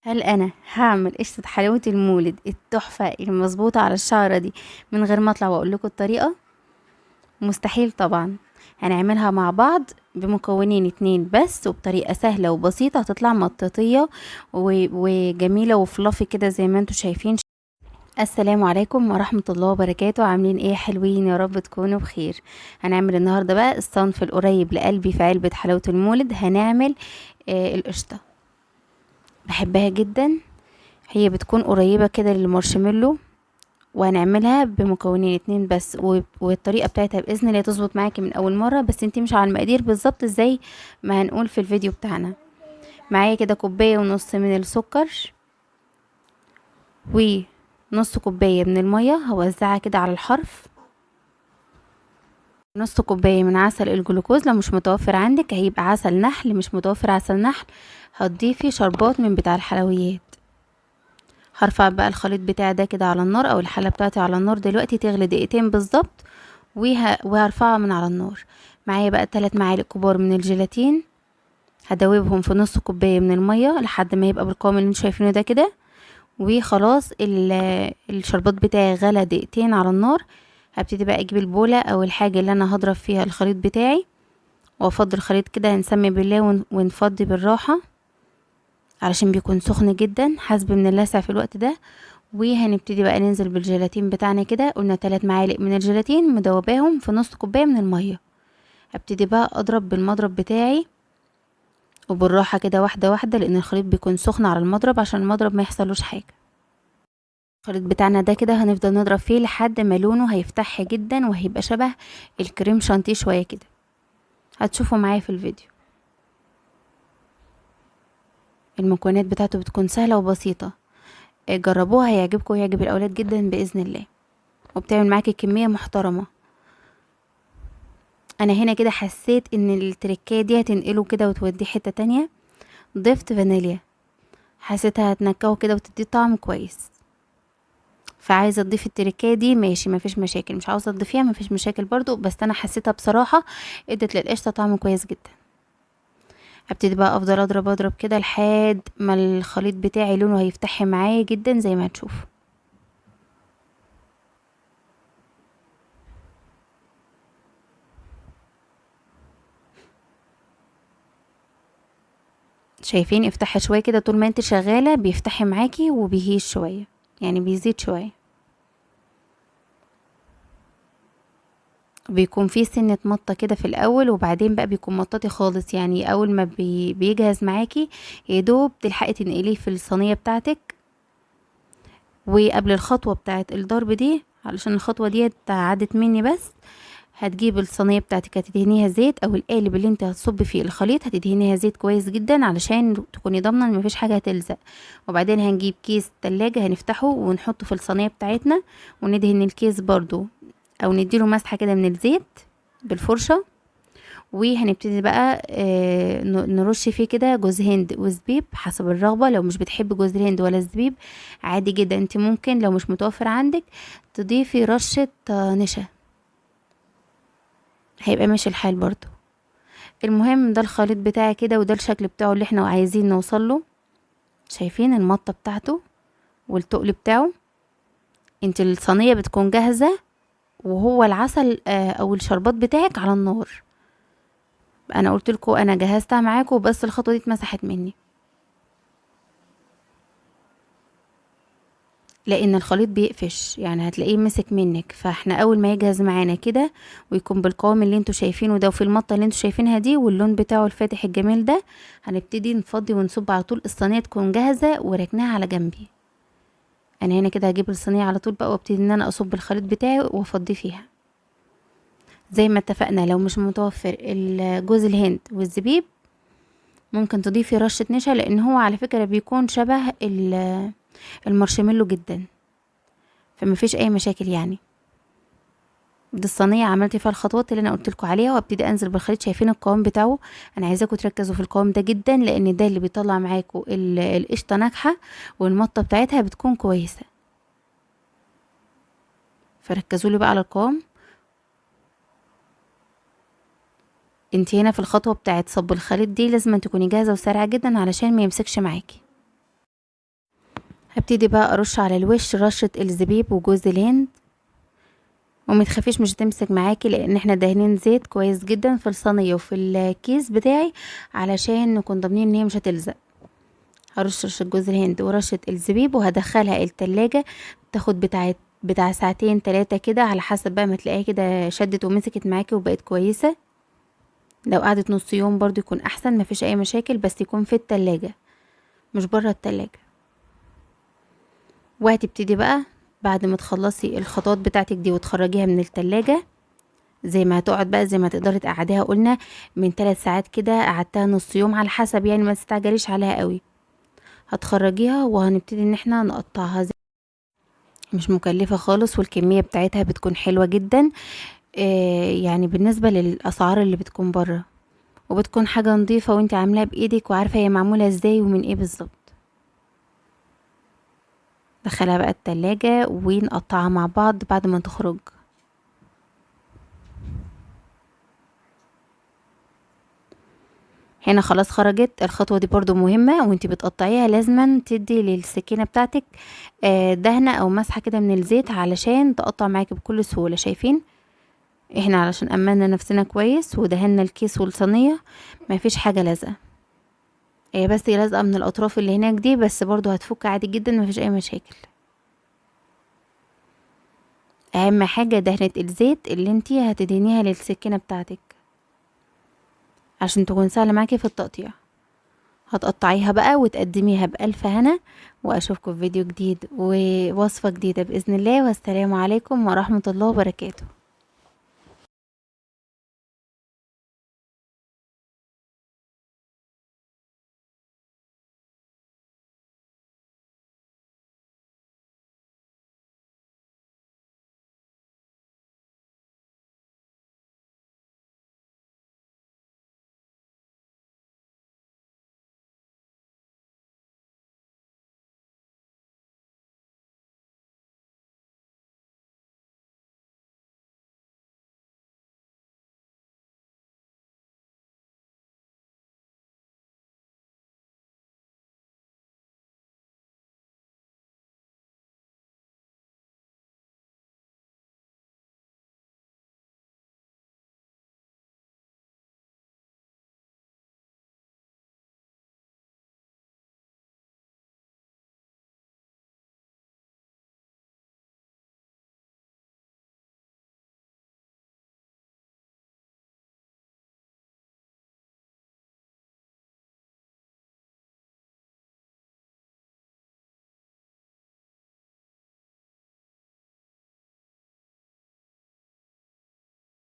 هل انا هعمل قشطة حلاوة المولد التحفة المظبوطة على الشعرة دي من غير ما اطلع واقول لكم الطريقة؟ مستحيل طبعا. هنعملها مع بعض بمكونين 2 بس، وبطريقة سهلة وبسيطة، هتطلع مطاطية وجميلة وفلافي كده زي ما انتم شايفين. السلام عليكم ورحمة الله وبركاته. عاملين ايه حلوين؟ يا رب تكونوا بخير. هنعمل النهاردة بقى الصنف القريب لقلبي في علبة حلاوة المولد. هنعمل القشطة، بحبها جدا، هي بتكون قريبة كده للمارشميلو، وهنعملها بمكونين 2 بس، والطريقة بتاعتها بإذن الله تظبط معاكي من أول مرة، بس انتي مش على المقادير بالظبط زي ما هنقول في الفيديو بتاعنا. معايا كده كوباية ونص من السكر ونص كوباية من المية، هوزعها كده على الحرف، نص كوباية من عسل الجلوكوز، لو مش متوفر عندك هيبقى عسل نحل، مش متوفر عسل نحل هتضيفي شربات من بتاع الحلويات. هرفع بقى الخليط بتاعي ده كده على النار، او الحلة بتاعتي على النار دلوقتي، تغلي دقيقتين بالظبط وهرفعها من على النار. معايا بقى 3 معالق كبار من الجيلاتين، هدوبهم في نص كوباية من المية لحد ما يبقى بالقوام اللي انتوا شايفينه ده كده. وخلاص الشربات بتاعي غلى دقيقتين على النار. هبتدي بقى اجيب البولة او الحاجة اللي انا هضرب فيها الخليط بتاعي، وافضي الخليط كده، هنسمي بالله ونفضي بالراحة علشان بيكون سخن جدا، حاسب من اللسع في الوقت ده. وهنبتدي بقى ننزل بالجيلاتين بتاعنا كده، قلنا 3 معالق من الجيلاتين مدوباهم في نص كوباية من المية. هبتدي بقى اضرب بالمضرب بتاعي وبالراحة كده واحدة واحدة، لان الخليط بيكون سخن على المضرب عشان المضرب ما يحصلوش حاجة. الخليط بتاعنا ده كده هنفضل نضرب فيه لحد ما لونه هيفتح جدا وهيبقى شبه الكريم شانتيه شوية كده، هتشوفوا معايا في الفيديو. المكونات بتاعته بتكون سهلة وبسيطة، جربوها هيعجبكم ويعجب الأولاد جدا بإذن الله، وبتعمل معاكي كمية محترمة. أنا هنا كده حسيت إن التركاية دي هتنقله كده وتوديه حتة تانية، ضفت فانيليا، حسيتها هتنكهه كده وتديه طعم كويس. فعايزة تضيفي التركاية دي ماشي، مفيش مشاكل، مش عاوزة تضيفيها مفيش مشاكل برضو، بس أنا حسيتها بصراحة ادت للقشطة طعم كويس جدا. هبتدي بقى افضل اضرب اضرب كده لحد ما الخليط بتاعي لونه هيفتح معايا جدا زي ما هتشوفوا. شايفين افتحي شوية كده، طول ما انت شغالة بيفتحي معاكي وبيهيش شوية، يعني بيزيد شوية، بيكون فيه سنة مطة كده في الأول، وبعدين بقى بيكون مطاطي خالص. يعني أول ما بيجهز معاكي يدوب تلحقي تنقليه في الصينية بتاعتك. وقبل الخطوة بتاعت الضرب دي، علشان الخطوة دي عدت مني، بس هتجيب الصينية بتاعتك هتدهنيها زيت، أو القالب اللي انت هتصب فيه الخليط هتدهنيها زيت كويس جدا علشان تكوني ضامنة ان مفيش حاجة هتلزق. وبعدين هنجيب كيس تلاجة هنفتحه ونحطه في الصينية بتاعتنا، وندهن الكيس برضو او نديله مسحة كده من الزيت بالفرشة. وهنبتدي بقى نرش فيه كده جوز هند وزبيب حسب الرغبة. لو مش بتحب جوز الهند ولا الزبيب عادي جدا، انت ممكن لو مش متوفر عندك تضيفي رشة نشا، هيبقى ماشي الحال برضو. المهم ده الخليط بتاعي كده، وده الشكل بتاعه اللي احنا عايزين نوصل له. شايفين المطة بتاعته والتقل بتاعه؟ انت الصينية بتكون جاهزة وهو العسل، او الشربات بتاعك على النار. انا قلت لكم انا جهزتها معاكم، بس الخطوة دي اتمسحت مني لان الخليط بيقفش، يعني هتلاقيه مسك منك. فاحنا اول ما يجهز معانا كده ويكون بالقوام اللي انتوا شايفينه ده، وفي المطه اللي انتوا شايفينها دي، واللون بتاعه الفاتح الجميل ده، هنبتدي نفضي ونصب على طول. الصينية تكون جاهزة وركناها على جنبي. انا هنا كده هجيب الصينية على طول بقى، وابتدي ان انا اصب الخليط بتاعي وافضيه فيها زي ما اتفقنا. لو مش متوفر جوز الهند والزبيب ممكن تضيفي رشة نشا، لان هو على فكرة بيكون شبه المارشميلو جدا، فما فيش اي مشاكل. دي الصينية عملت فيها الخطوات اللي انا قلت لكم عليها، وابتدي انزل بالخليط. شايفين القوام بتاعه؟ انا عايزاكم تركزوا في القوام ده جدا، لان ده اللي بيطلع معاكم القشطة ناجحة والمطة بتاعتها بتكون كويسة. فركزوا لي بقى على القوام. انت هنا في الخطوة بتاعت صب الخليط دي لازم تكوني جاهزة وسريعة جدا علشان ما يمسكش معاكي. هبتدي بقى ارش على الوش رشة الزبيب وجوز الهند، وما تخافيش مش هتمسك معاكي لان احنا دهنين زيت كويس جدا في الصينية وفي الكيس بتاعي علشان نكون ضامنين ان هي مش هتلزق. هرش رشة جوز الهند ورشة الزبيب وهدخلها التلاجة تاخد بتاع ساعتين تلاتة كده على حسب بقى ما تلاقيها كده شدت ومسكت معاكي وبقت كويسة. لو قعدت نص يوم برضو يكون احسن، مفيش اي مشاكل، بس يكون في التلاجة مش بره التلاجة. وهتبتدي بقى بعد ما تخلصي الخطوات بتاعتك دي وتخرجيها من التلاجة، زي ما هتقعد بقى زي ما تقدري تقعديها، قلنا من 3 ساعات كده، قعدتها نص يوم على حسب، يعني ما تستعجليش عليها قوي. هتخرجيها وهنبتدي ان احنا نقطعها. مش مكلفة خالص، والكمية بتاعتها بتكون حلوة جدا، يعني بالنسبة للأسعار اللي بتكون بره، وبتكون حاجة نظيفة وانت عاملاها بإيدك وعارفة هي معمولة ازاي ومن ايه بالظبط. دخلها بقى التلاجة ونقطعها مع بعض بعد ما تخرج. هنا خلاص خرجت. الخطوة دي برضو مهمة، وانتي بتقطعيها لازما تدي للسكينة بتاعتك، دهنة او مسحة كده من الزيت علشان تقطع معاكي بكل سهولة. شايفين احنا علشان امنا نفسنا كويس ودهنا الكيس والصينية، ما فيش حاجة لازقة، هي بس لازقة من الاطراف اللي هناك دي، بس برضو هتفك عادي جدا، ما فيش اي مشاكل. اهم حاجة دهنة الزيت اللي انتي هتدهنيها للسكينة بتاعتك عشان تكون سهلة معاكي في التقطيع. هتقطعيها بقى وتقدميها بألف هنا، واشوفكم في فيديو جديد ووصفة جديدة بإذن الله. والسلام عليكم ورحمة الله وبركاته.